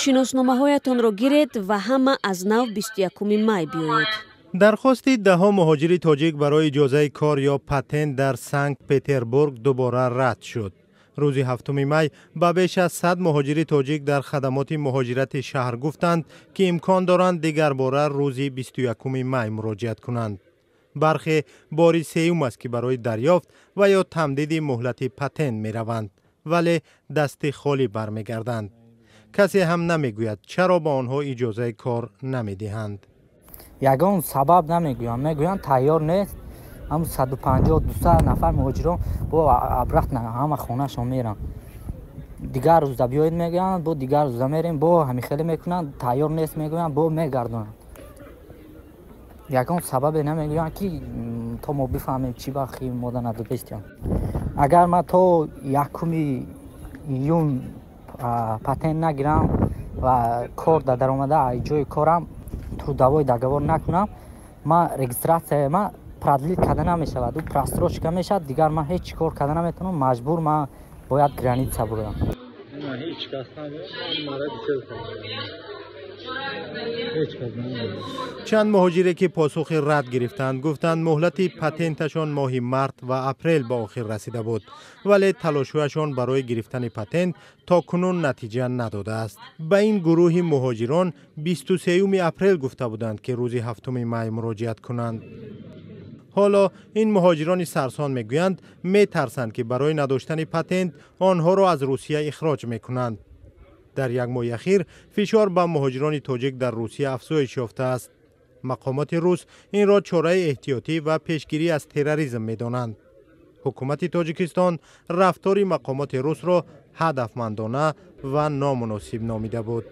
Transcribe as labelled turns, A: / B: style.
A: Шиносномаҳоятонро гиред ва ҳама аз нав 21 май биёед.
B: Дархости даҳҳо муҳоҷири тоҷик барои иҷозаи кор ё патент дар Санкт Петербург дубора рад шуд. Рӯзи 7 май ба беш аз 100 муҳоҷири тоҷик дар хадамоти муҳоҷирати шаҳр гуфтанд, ки имкон доранд дигарбора рӯзи 21 май муроҷиат кунанд. Бархе бори сеюм аст, ки барои дарёфт ва ё тамдиди муҳлати патент мераванд, вале дасти холӣ бармегарданд. Касе ҳам намегӯяд, чаро ба онҳо иҷозаи кор намедиҳанд.
C: Ягон сабаб намегӯянд, мегӯянд, тайёр нест. Ҳам 150, 200 нафар муҳоҷирон бо обратно ҳама хонашон меранд. Дигар рӯза биёед мегӯянд, бо дигар рӯза мерем, бо ҳамин хеле мекунанд, тайёр нест мегӯянд, бо мегардонанд. Ягон сабабе намегӯянд, ки то мо бифаҳмем, чӣ бахи мода надодестиям. Агар ман то 1 июн патент нагирам ва кор да даромада ҷои корам трудовой договор накунам, ман регистрация ма продлить карда намешавад, ӯ просрочка мешавад. Дигар ман ҳеҷ кор карда наметавонам, маҷбур ман бояд граница бурам.
D: Ҳеҷ кас мара. Ҳеҷ кас.
B: Чанд муҳоҷире, ки посухи рад гирифтанд, гуфтанд, муҳлати патенташон моҳи март ва апрел ба охир расида буд, вале талошҳояшон барои гирифтани патент то кунун натиҷа надодааст. Ба ин гурӯҳи муҳоҷирон 23 апрел гуфта буданд, ки рӯзи 7 май муроҷиат кунанд. Ҳоло ин муҳоҷирони сарсон мегӯянд, метарсанд, ки барои надоштани патент онҳоро аз Русия ихроҷ мекунанд. Дар як моҳи ахир фишор ба муҳоҷирони тоҷик дар Русия афзоиш ёфтааст. Мақомоти рус инро чораи эҳтиётӣ ва пешгирӣ аз терроризм медонанд. Ҳукумати Тоҷикистон рафтори мақомоти русро ҳадафмандона ва номуносиб номида буд.